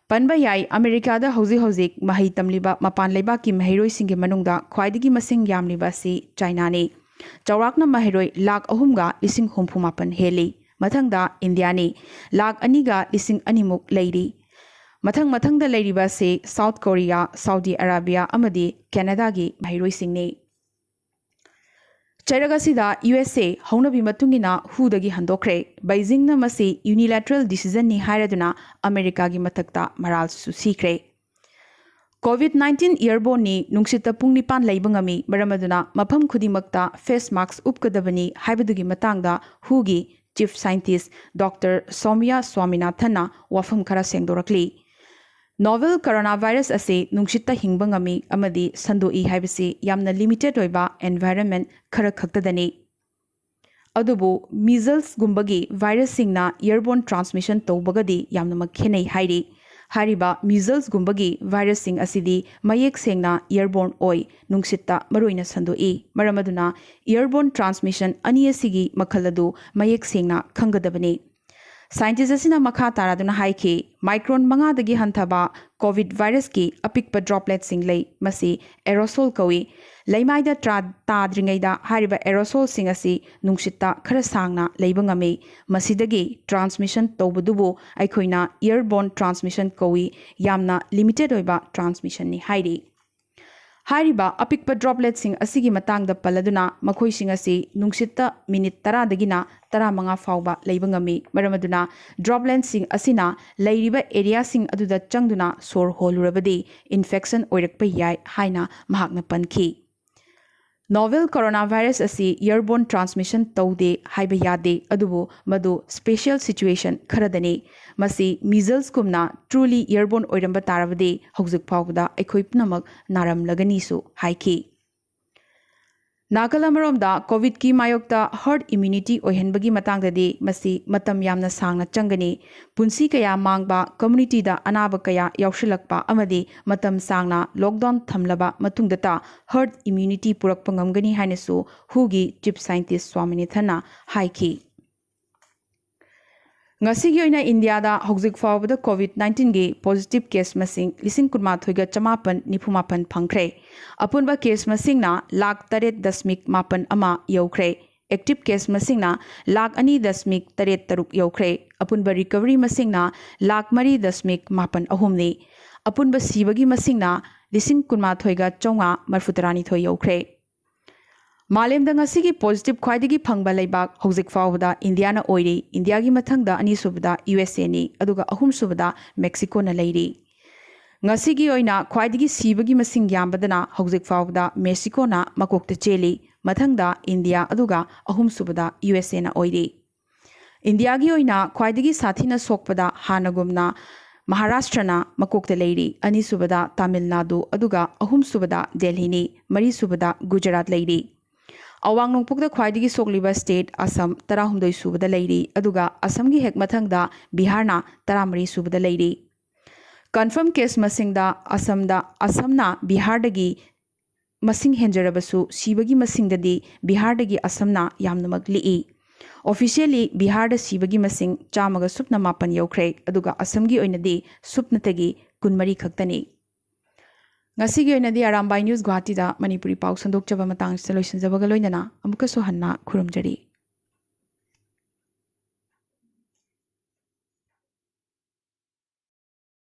ꯄꯟꯕ ꯌꯥꯏ, ꯑꯃꯦꯔꯤꯀꯥꯗ ꯍꯧꯖꯤꯛ ꯍꯧꯖꯤꯛ ꯃꯍꯩ ꯇꯝꯂꯤꯕ ꯃꯄꯥꯟ ꯂꯩꯕꯥꯛꯀꯤ ꯃꯍꯩꯔꯣꯏꯁꯤꯡꯒꯤ ꯃꯅꯨꯡꯗ ꯈ꯭ꯋꯥꯏꯗꯒꯤ ꯃꯁꯤꯡ ꯌꯥꯝꯂꯤꯕ ꯑꯁꯤ ꯆꯥꯏꯅꯥꯅꯤ꯫ ꯆꯥꯎꯔꯥꯛꯅ ꯃꯍꯩꯔꯣꯏ ꯂꯥꯈ ꯑꯍꯨꯝꯒ ꯂꯤꯁꯤꯡ ꯍꯨꯝꯐꯨ ꯃꯥꯄꯟ ꯍꯦꯜꯂꯤ꯫ ꯃꯊꯪꯗ ꯏꯟꯗꯤꯌꯥꯅꯤ, ꯂꯥꯈ ꯑꯅꯤꯒ ꯂꯤꯁꯤꯡ ꯑꯅꯤꯃꯨꯛ ꯂꯩꯔꯤ꯫ ꯃꯊꯪ ꯃꯊꯪꯗ ꯂꯩꯔꯤꯕ ꯑꯁꯤ ꯁꯥꯎꯠ ꯀꯣꯔꯤꯌꯥ, ꯁꯥꯎꯗꯤ ꯑꯔꯥꯕꯤꯌꯥ ꯑꯃꯗꯤ ꯀꯦꯅꯥꯗꯥꯒꯤ ꯃꯍꯩꯔꯣꯏꯁꯤꯡꯅꯤ꯫ ꯆꯩꯔꯛ ꯑꯁꯤꯗ ꯌꯨ ꯑꯦꯁ ꯑꯦ ꯍꯧꯅꯕꯤ ꯃꯇꯨꯡ ꯏꯟꯅ ꯍꯨꯗꯒꯤ ꯍꯟꯗꯣꯛꯈ꯭ꯔꯦ꯫ ꯕꯩꯖꯤꯡꯅ ꯃꯁꯤ ꯌꯨꯅꯤꯂꯦꯇꯔꯦꯜ ꯗꯤꯁꯤꯖꯟꯅꯤ ꯍꯥꯏꯔꯗꯨꯅ ꯑꯃꯦꯔꯤꯀꯥꯒꯤ ꯃꯊꯛꯇ ꯃꯔꯥꯜꯁꯨ ꯁꯤꯈ꯭ꯔꯦ꯫ ꯀꯣꯚꯤꯗ ꯅꯥꯏꯟꯇꯤꯟ ꯏꯌꯔꯕꯣꯔꯟꯅꯤ, ꯅꯨꯡꯁꯤꯠꯇ ꯄꯨꯡ ꯅꯤꯄꯥꯟ ꯂꯩꯕ ꯉꯝꯃꯤ, ꯃꯔꯝ ꯑꯗꯨꯅ ꯃꯐꯝ ꯈꯨꯗꯤꯡꯃꯛꯇ ꯐꯦꯁ ꯃꯥꯁꯛ ꯎꯞꯀꯗꯕꯅꯤ ꯍꯥꯏꯕꯗꯨꯒꯤ ꯃꯇꯥꯡꯗ ꯍꯨꯒꯤ ꯆꯤꯐ ꯁꯥꯏꯟꯇꯤꯁ ꯗꯣꯛꯇꯔ ꯁꯣꯃꯤꯌꯥ ꯁ꯭ꯋꯥꯃꯤꯅꯥꯊꯟꯅ ꯋꯥꯐꯝ ꯈꯔ ꯁꯦꯡꯗꯣꯔꯛꯂꯤ꯫ ꯅꯣꯚꯦꯜ ꯀꯣꯔꯣꯅꯥ ꯚꯥꯏꯔꯁ ꯑꯁꯤ ꯅꯨꯡꯁꯤꯠꯇ ꯍꯤꯡꯕ ꯉꯝꯃꯤ ꯑꯃꯗꯤ ꯁꯟꯗꯣꯛꯏ ꯍꯥꯏꯕꯁꯤ ꯌꯥꯝꯅ ꯂꯤꯃꯤꯇꯦꯗ ꯑꯣꯏꯕ ꯑꯦꯟꯚꯥꯏꯔꯟꯃꯦꯟ ꯈꯔ ꯈꯛꯇꯗꯅꯤ꯫ ꯑꯗꯨꯕꯨ ꯃꯤꯖꯜꯁꯒꯨꯝꯕꯒꯤ ꯚꯥꯏꯔꯁꯁꯤꯡꯅ ꯏꯌꯔꯕꯣꯔꯟ ꯇ꯭ꯔꯥꯟꯁꯃꯤꯁꯟ ꯇꯧꯕꯒꯗꯤ ꯌꯥꯝꯅꯃꯛ ꯈꯦꯠꯅꯩ ꯍꯥꯏꯔꯤ꯫ ꯍꯥꯏꯔꯤꯕ ꯃꯤꯖꯜꯁꯒꯨꯝꯕꯒꯤ ꯚꯥꯏꯔꯁꯁꯤꯡ ꯑꯁꯤꯗꯤ ꯃꯌꯦꯛ ꯁꯦꯡꯅ ꯏꯌꯔꯕꯣꯔꯟ ꯑꯣꯏ, ꯅꯨꯡꯁꯤꯠꯇ ꯃꯔꯨꯑꯣꯏꯅ ꯁꯟꯗꯣꯛꯏ꯫ ꯃꯔꯝ ꯑꯗꯨꯅ ꯏꯌꯔꯕꯣꯔꯟ ꯇ꯭ꯔꯥꯟꯁꯃꯤꯁꯟ ꯑꯅꯤ ꯑꯁꯤꯒꯤ ꯃꯈꯜ ꯑꯗꯨ ꯃꯌꯦꯛ ꯁꯦꯡꯅ ꯈꯪꯒꯗꯕꯅꯤ꯫ Scientist ꯑꯁꯤꯅ ꯃꯈꯥ ꯇꯥꯔꯗꯨꯅ ꯍꯥꯏꯈꯤ, micron ꯃꯉꯥꯗꯒꯤ ꯍꯟꯊꯕ COVID virusꯀꯤ ꯑꯄꯤꯛꯄ dropletꯁꯤꯡ ꯂꯩ꯫ ꯃꯁꯤ aerosol ꯀꯧꯏ꯫ ꯂꯩꯃꯥꯏꯗ ꯇ꯭ꯔꯥ-, ꯇꯥꯗ꯭ꯔꯤꯉꯩꯗ ꯍꯥꯏꯔꯤꯕ aerosolꯁꯤꯡ ꯑꯁꯤ ꯅꯨꯡꯁꯤꯠꯇ ꯈꯔ ꯁꯥꯡꯅ ꯂꯩꯕ ꯉꯝꯃꯤ꯫ ꯃꯁꯤꯗꯒꯤ transmission ꯇꯧꯕꯗꯨꯕꯨ ꯑꯩꯈꯣꯏꯅ airborne transmission ꯀꯧꯏ꯫ ꯌꯥꯝꯅ limited ꯑꯣꯏꯕ transmissionꯅꯤ ꯍꯥꯏꯔꯤ꯫ ꯍꯥꯏꯔꯤꯕ ꯑꯄꯤꯛꯄ dropletꯁꯤꯡ ꯑꯁꯤꯒꯤ ꯃꯇꯥꯡꯗ ꯄꯜꯂꯗꯨꯅ, ꯃꯈꯣꯏꯁꯤꯡ ꯑꯁꯤ ꯅꯨꯡꯁꯤꯠꯇ minute ꯇꯔꯥꯗꯒꯤꯅ ꯇꯔꯥꯃꯉꯥ ꯐꯥꯎꯕ ꯂꯩꯕ ꯉꯝꯃꯤ꯫ ꯃꯔꯝ ꯑꯗꯨꯅ dropletꯁꯤꯡ ꯑꯁꯤꯅ ꯂꯩꯔꯤꯕ areaꯁꯤꯡ ꯑꯗꯨꯗ ꯆꯪꯗꯨꯅ ꯁꯣꯔ ꯍꯣꯜꯂꯨꯔꯕꯗꯤ infection ꯑꯣꯏꯔꯛꯄ ꯌꯥꯏ ꯍꯥꯏꯅ ꯃꯍꯥꯛꯅ ꯄꯟꯈꯤ꯫ Novel coronavirus ꯑꯁꯤ airborne transmission ꯇꯧꯗꯦ ꯍꯥꯏꯕ ꯌꯥꯗꯦ, ꯑꯗꯨꯕꯨ ꯃꯗꯨ special situation ꯈꯔꯗꯅꯤ꯫ ꯃꯁꯤ measlesꯀꯨꯝꯅ truly airborne ꯑꯣꯏꯔꯝꯕ ꯇꯥꯔꯕꯗꯤ ꯍꯧꯖꯤꯛ ꯐꯥꯎꯕꯗ ꯑꯩꯈꯣꯏ ꯄꯨꯝꯅꯃꯛ ꯅꯥꯔꯝꯂꯒꯅꯤꯁꯨ ꯍꯥꯏꯈꯤ꯫ ꯅꯥꯀꯜ ꯑꯃꯔꯣꯝꯗ COVIDꯀꯤ ꯃꯥꯌꯣꯛꯇ herd immunity ꯑꯣꯏꯍꯟꯕꯒꯤ ꯃꯇꯥꯡꯗꯗꯤ ꯃꯁꯤ ꯃꯇꯝ ꯌꯥꯝꯅ ꯁꯥꯡꯅ ꯆꯪꯒꯅꯤ꯫ ꯄꯨꯟꯁꯤ ꯀꯌꯥ ꯃꯥꯡꯕ, communityꯗ ꯑꯅꯥꯕ ꯀꯌꯥ ꯌꯥꯎꯁꯤꯜꯂꯛꯄ ꯑꯃꯗꯤ ꯃꯇꯝ ꯁꯥꯡꯅ lockdown ꯊꯝꯂꯕ ꯃꯇꯨꯡꯗꯇ herd immunity ꯄꯨꯔꯛꯄ ꯉꯝꯒꯅꯤ ꯍꯥꯏꯅꯁꯨ WHOꯒꯤ chief scientist ꯁ꯭ꯋꯥꯃꯤꯅꯥꯊꯟꯅ ꯍꯥꯏꯈꯤ꯫ ꯉꯁꯤꯒꯤ ꯑꯣꯏꯅ ꯏꯟꯗꯤꯌꯥꯗ ꯍꯧꯖꯤꯛ ꯐꯥꯎꯕꯗ COVID nineteenꯒꯤ positive case ꯃꯁꯤꯡ ꯂꯤꯁꯤꯡ ꯀꯨꯟꯃꯥꯊꯣꯏꯒ ꯆꯃꯥꯄꯟ ꯅꯤꯐꯨ ꯃꯥꯄꯟ ꯐꯪꯈ꯭ꯔꯦ꯫ ꯑꯄꯨꯟꯕ case ꯃꯁꯤꯡꯅ ꯂꯥꯈ ꯇꯔꯦꯠ ꯗꯁꯃꯤꯛ ꯃꯥꯄꯟ ꯑꯃ ꯌꯧꯈ꯭ꯔꯦ꯫ Active case ꯃꯁꯤꯡꯅ ꯂꯥꯈ ꯑꯅꯤ ꯗꯁꯃꯤꯛ ꯇꯔꯦꯠ ꯇꯔꯨꯛ ꯌꯧꯈ꯭ꯔꯦ꯫ ꯑꯄꯨꯟꯕ recovery ꯃꯁꯤꯡꯅ ꯂꯥꯈ ꯃꯔꯤ ꯗꯁꯃꯤꯛ ꯃꯥꯄꯟ ꯑꯍꯨꯝꯅꯤ꯫ ꯑꯄꯨꯟꯕ ꯁꯤꯕꯒꯤ ꯃꯁꯤꯡꯅ ꯂꯤꯁꯤꯡ ꯀꯨꯟꯃꯥꯊꯣꯏꯒ ꯆꯥꯝꯃꯉꯥ ꯃꯔꯤꯐꯨ ꯇꯔꯥꯅꯤꯊꯣꯏ ꯌꯧꯈ꯭ꯔꯦ꯫ ꯃꯥꯂꯦꯝꯗ ꯉꯁꯤꯒꯤ positive ꯈ꯭ꯋꯥꯏꯗꯒꯤ ꯐꯪꯕ ꯂꯩꯕꯥꯛ ꯍꯧꯖꯤꯛ ꯐꯥꯎꯕꯗ ꯏꯟꯗꯤꯌꯥꯅ ꯑꯣꯏꯔꯤ꯫ ꯏꯟꯗꯤꯌꯥꯒꯤ ꯃꯊꯪꯗ ꯑꯅꯤꯁꯨꯕꯗ USAꯅꯤ, ꯑꯗꯨꯒ ꯑꯍꯨꯝꯁꯨꯕꯗ ꯃꯦꯛꯁꯤꯀꯣꯅ ꯂꯩꯔꯤ꯫ ꯉꯁꯤꯒꯤ ꯑꯣꯏꯅ ꯈ꯭ꯋꯥꯏꯗꯒꯤ ꯁꯤꯕꯒꯤ ꯃꯁꯤꯡ ꯌꯥꯝꯕꯗꯅ ꯍꯧꯖꯤꯛ ꯐꯥꯎꯕꯗ ꯃꯦꯛꯁꯤꯀꯣꯅ ꯃꯀꯣꯛꯇ ꯆꯦꯜꯂꯤ, ꯃꯊꯪꯗ ꯏꯟꯗꯤꯌꯥ, ꯑꯗꯨꯒ ꯑꯍꯨꯝꯁꯨꯕꯗ USAꯅ ꯑꯣꯏꯔꯤ꯫ ꯏꯟꯗꯤꯌꯥꯒꯤ ꯑꯣꯏꯅ ꯈ꯭ꯋꯥꯏꯗꯒꯤ ꯁꯥꯊꯤꯅ ꯁꯣꯛꯄꯗ ꯍꯥꯟꯅꯒꯨꯝꯅ ꯃꯍꯥꯔꯥꯁꯇ꯭ꯔꯅ ꯃꯀꯣꯛꯇ ꯂꯩꯔꯤ, ꯑꯅꯤꯁꯨꯕꯗ ꯇꯥꯃꯤꯜ ꯅꯥꯗꯨ, ꯑꯗꯨꯒ ꯑꯍꯨꯝꯁꯨꯕꯗ ꯗꯦꯜꯍꯤꯅꯤ, ꯃꯔꯤꯁꯨꯕꯗ ꯒꯨꯖꯔꯥꯠ ꯂꯩꯔꯤ꯫ ꯑꯋꯥꯡ ꯅꯣꯡꯄꯣꯛꯇ ꯈ꯭ꯋꯥꯏꯗꯒꯤ ꯁꯣꯛꯂꯤꯕ state ꯑꯁꯥꯝ ꯇꯔꯥꯍꯨꯝꯗꯣꯏ ꯁꯨꯕꯗ ꯂꯩꯔꯤ, ꯑꯗꯨꯒ ꯑꯁꯥꯝꯒꯤ ꯍꯦꯛ ꯃꯊꯪꯗ ꯕꯤꯍꯥꯔꯅ ꯇꯔꯥꯃꯔꯤ ꯁꯨꯕꯗ ꯂꯩꯔꯤ꯫ Confirm case ꯃꯁꯤꯡꯗ ꯑꯁꯥꯝꯗ, ꯑꯁꯥꯝꯅ ꯕꯤꯍꯥꯔꯗꯒꯤ ꯃꯁꯤꯡ ꯍꯦꯟꯖꯔꯕꯁꯨ, ꯁꯤꯕꯒꯤ ꯃꯁꯤꯡꯗꯗꯤ ꯕꯤꯍꯥꯔꯗꯒꯤ ꯑꯁꯥꯝꯅ ꯌꯥꯝꯅꯃꯛ ꯂꯤꯛꯏ꯫ Officially ꯕꯤꯍꯥꯔꯗ ꯁꯤꯕꯒꯤ ꯃꯁꯤꯡ ꯆꯥꯝꯃꯒ ꯁꯨꯞꯅ ꯃꯥꯄꯟ ꯌꯧꯈ꯭ꯔꯦ, ꯑꯗꯨꯒ ꯑꯁꯝꯒꯤ ꯑꯣꯏꯅꯗꯤ ꯁꯨꯞꯅꯇꯒꯤ ꯀꯨꯟꯃꯔꯤ ꯈꯛꯇꯅꯤ꯫ ꯉꯁꯤꯒꯤ ꯑꯣꯏꯅꯗꯤ ꯑꯔꯥꯝꯕꯥꯏ ꯅ꯭ꯌꯨꯁ ꯒꯨꯋꯥꯍꯥꯇꯤꯗ ꯃꯅꯤꯄꯨꯔꯤ ꯄꯥꯎ ꯁꯟꯗꯣꯛꯆꯕ ꯃꯇꯥꯡꯁꯤꯗ ꯂꯣꯏꯁꯤꯟꯖꯕꯒ ꯂꯣꯏꯅꯅ ꯑꯃꯨꯛꯀꯁꯨ ꯍꯟꯅ ꯈꯨꯔꯨꯝꯖꯔꯤ꯫